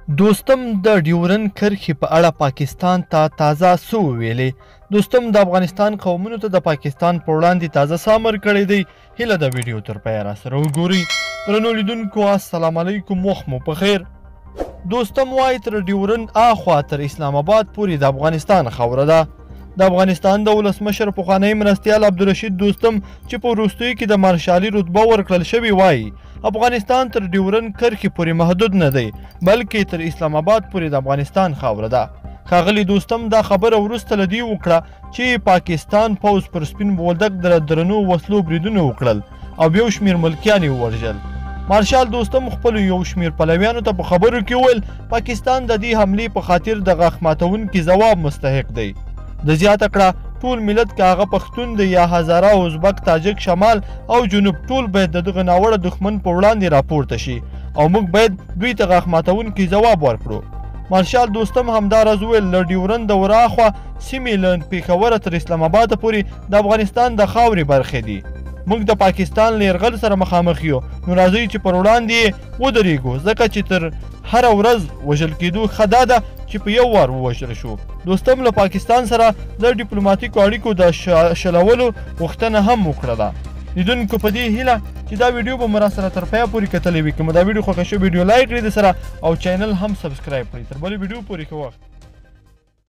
دوستم د ډیورن کرښې په اړه پاکستان ته تازه څه وویلې؟ دوستم د افغانستان قومونو ته د پاکستان په وړاندې تازه سامر کړی دی. هیله د ویډیو تر پایه راسره وګورئ. درنو لیدونکو السلام علیکم، وخت مو په خیر. دوستم وایي تر ډیورن اخوا تر اسلام آباد پورې د افغانستان خاوره ده. د افغانستان د ولسمشر پخوانی مرستیال عبدالرشید دوستم چې په وروستیو کې د مارشالي رتبه ورکړل شوې وایي افغانستان تر ډیورن کرښې پورې محدود نه دی، بلکې تر اسلام آباد پورې د افغانستان خاوره ده. ښاغلي دوستم دا خبره وروسته له دې وکړه چې پاکستان پوځ پر سپین بولدک د درنو وسلو بریدونه وکړل او یو شمېر ملکیان یې ووژل. مارشال دوستم خپلو یو شمېر پلویانو ته په خبرو کې وویل پاکستان د دې حملې په خاطر د غاښ ماتوونکي ځواب مستحق دی. ده زیاته کړه ټول ملت که هغه پښتون دی یا هزاره، ازبک، تاجک، شمال او جنوب، ټول باید د دغه ناوړه دښمن په وړاندې راپورته شي او موږ باید دوی ته غاښ ماتوونکی ځواب ورکړو. مارشال دوستم همداراز وویل له ډیورن د وراخوا سیمې له پېښوره تر اسلام آباده پورې د افغانستان د خاورې برخې دي. موږ د پاکستان له یرغل سره مخامخ یو، نو راځئ چې پر وړاندې یې ودرېږو، ځکه چې تر هره ورځ وژل کېدو ښه دا ده چې په یو وار ووژل شو. دوستم له پاکستان سره د ډیپلوماټیکو اړیکو د شلولو غوښتنه هم وکړله. لیدونکو په دې هیله چې دا ویډیو به مو راسره تر پایه پورې کتلې وي. که مو دا ویډیو خوښه شوه ویډیو لایک کړئ د سره او چینل هم subscribe کړئ. تر بلې ویډیو پورې ښه وخت.